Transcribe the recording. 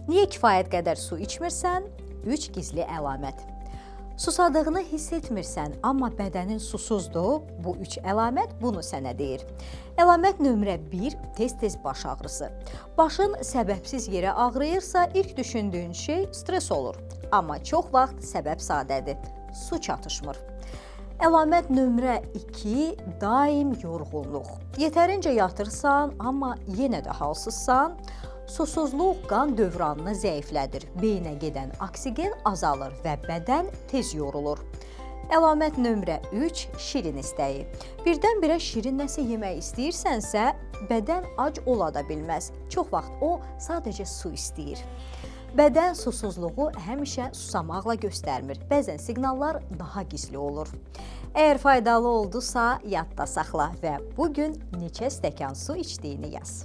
Niyə kifayət qədər su içmirsən? 3 gizli əlamət. Susadığını hiss etmirsən, amma bədənin susuzdur. Bu üç əlamət bunu sənə deyir. Əlamət nömrə 1 tez-tez baş ağrısı. Başın səbəbsiz yerə ağrıyırsa, ilk düşündüyün şey stres olur. Amma çox vaxt səbəb sadədir. Su çatışmır. Əlamət nömrə 2 daim yorğunluq. Yetərincə yatırsan, amma yenə də halsızsan. Susuzluq qan dövranını zəiflədir. Beyinə gedən oksigen azalır və bədən tez yorulur. Əlamət nömrə 3 şirin istəyi. Birdən-birə şirin nəsə yemək istəyirsənsə, bədən ac ola da bilməz. Çox vaxt o sadəcə su istəyir. Bədən susuzluğu həmişə susamaqla göstərmir. Bəzən siqnallar daha gizli olur. Əgər faydalı oldusa, yadda saxla və bu gün neçə stəkan su içdiyini yaz.